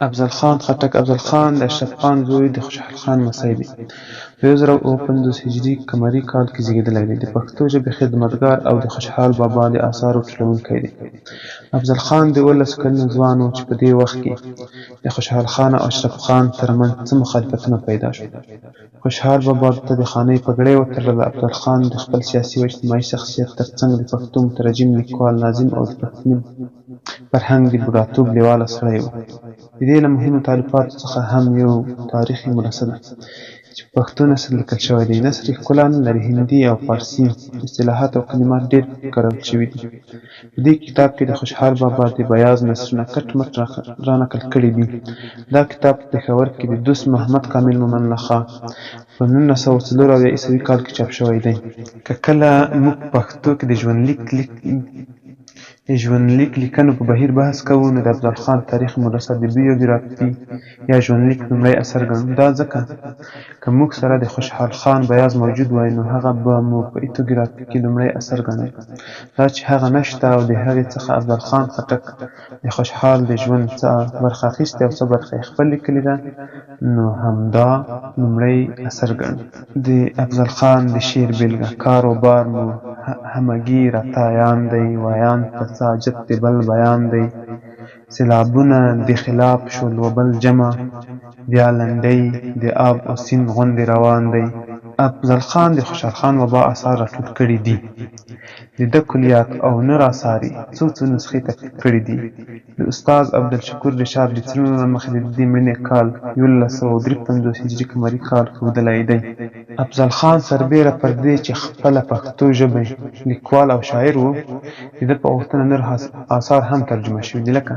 افضل خان خټک افضل خان د اشرف خان زوی د خوشحال خان لمسی دی. په 1057 هجري قمري کال کې زېږېدلی دی. د پښتو ژبې خدمتګار او د خوشحال بابا د آثارو ټولوونکی دی. افضل خان د 17 کلونو ځوان و چې په دې وخت کې د خوشحال خان او اشرف خان تر منځ څه مخالفتونه پیدا شول. خوشحال بابا ده ته د خانۍ پګړۍ وتړله. افضل خان د خپل سیاسي او اجتماعي شخصیت تر څنګ د پښتو مترجم، لیکوال، ناظم او د پښتني فرهنګ د بوډاتوب لېواله سړی و. د ده له مهمو تالیفاتو څخه هم یو تاریخ مرصع ده چې په پښتو نثر لیکل شوی دی. نثر یې ښکلا نه لري، هندي او پارسي اصطلاحات او کلمات ډېر پکې کارول شوي دي. په دې کتاب کې د خوشحال بابا د بیاض نثرونه کټ مټ رانقل کړي دي. دا کتاب په پېښور کې د دوست محمد کامل مومند لخوا په 1974 عیسوي کال کې چاپ شوی دی. که کله موږ په پښتو کې د ژوندلیک لیکنو په بهیر بحث کوو، نو د افضل خان تاریخ مرصع د بیوګرافي یا ژوندلیک لومړی اثر ګڼو. دا ځکه که موږ سره د خوشحال خان بیاض موجود وای، نو هغه به مو په ایتوګرافي کې لومړی اثر ګڼل. دا چې هغه نشته او د هغې څخه افضل خان خټک د خوشحال د ژوند څه برخه اخیستې او څه برخه یې خپله لیکلې ده، نو همدا لومړی اثر ګڼو. د افضل خان د شعر بېلګه: کار و بار مو همګي راته عیان دی، ویاند ته څه حاجت د بل بیان دی. سېلابونه د خلاف شول و بل جمع، بیا لنډۍ د آب و سیند غوندې روان دی. افضل خان د خوشحال خان بابا آثار راټول کړي دي. د ده کلیات او نور آثار یې څو څو نسخې ترتیب کړي دي. د استاد عبدالشکور رشاد د څېړنو له مخې د ده د مړینې کال 1153 هجري قمري کال ښودلی دی. افضل خان سربېره پر دې چې خپله پښتو ژبی لیکوال او شاعر و، د ده په غوښتنه نور آثار هم ترجمه شوي دي لکه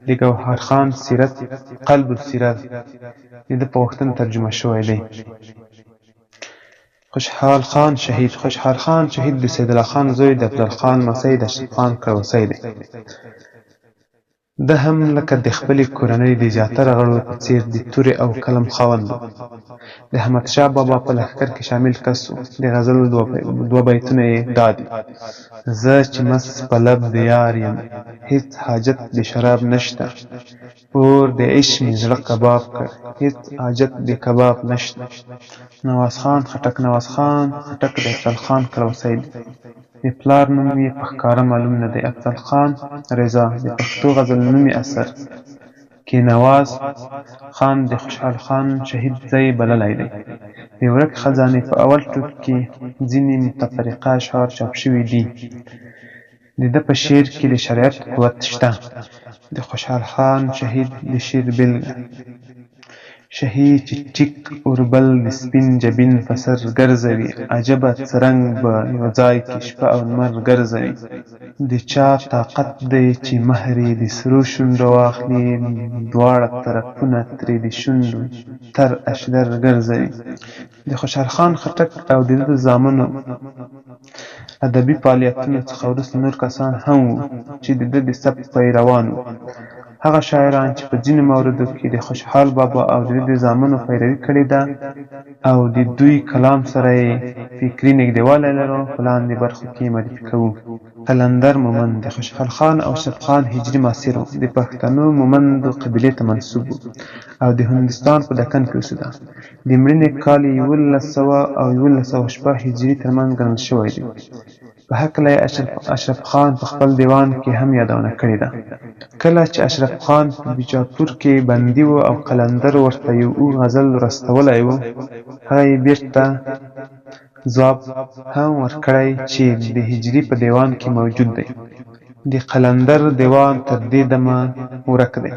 د ګوهرخان سیرت قلب السیره د ده په غوښتنه ترجمه شوی دی. خوشحال خان شهید خوشحال خان شهید د سیدالله خان زوی، د افضل خان لمسی، د اشرف خان کړوسی دی. ده هم لکه د خپلې کورنۍ د زیاتره غړو په څېر د تورې او قلم خاوند و. د احمدشاه بابا په لښکر کې شامل کس و. د غزل دوه بیتونه یې دا دي: زه چې مست په لب د یار یم، هیڅ حاجت د شراب نشته. اور د عشق مې زړه کباب کړ، هیڅ حاجت د کباب نشته. نواز خان خټک نواز خان خټک د افضل خان کړوسی دی. د پلار نوم یې په ښکاره معلوم نه دی. افضل خان رضا د پښتو غزل نومي اثر کې نواز خان د خوشحال خان شهید ځای بللی دی. د ورکې خزانې په اول ټوک کې ځینې متفرقه اشعار چاپ شوي دي. د ده په شعر کې د شرعیت قوت شته. د خوشحال خان شهید د شعر بېلګه: شهي چې چیک اوربل د سپین جبین په سر ګرځوي، عجبه څه رنګ به یو ځای کې شپه او لمر ګرځوي. د چا طاقت دی چې مهرې د سرو شونډو واخلي، دواړه طرفونه ترې د شونډو تر اشدر ګرځوي. د خوشحال خان خټک او د ده د زامنو ادبي فعالیتونو څخه وروسته نور کسان هم وو چې د ده د سبک پیروان وو. هغه شاعران چې په ځینو موردو کې د خوشحال بابا او د ده د زامنو پیروي کړې ده او د دوی کلام سره یې فکري نږدېوالی لرو په لاندې برخو کې یې معرفي کوو. قلندر مومند د خوشحال خان او اشرف خان هجري معاصر و. د پښتنو مومندو قبیلې ته منسوب و او د هندوستان په دکن کې اوسېده. د مړینې کال یې 11 او 1106 هجري ترمنځ ګڼل شوی دی. په هکله یې اشرف خان په خپل دیوان کې هم یادونه کړې ده. کله چې اشرف خان په بیجاپور کې بندي و او قلندر ورته یو غزل ور استولی و، هغه یې بیرته ځواب هم ورکړی چې د هجري په دیوان کې موجود دی. د قلندر دیوان تر دې دمه ورک دی.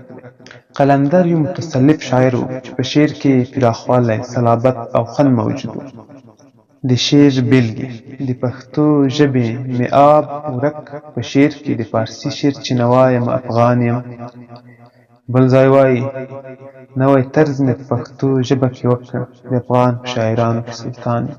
قلندر یو متصوف شاعر و چې په شعر کې یې پراخوالی، صلابت او خوند موجود و. د شعر بېلګې: د پښتو ژبې مې آب ورک په شعر کې د پارسي شعر چې نه وایم افغان یم. بل ځای وايي: نوی طرز مې په پښتو ژبه کې وکړ، د افغان په شاعرانو کې سلطان یم.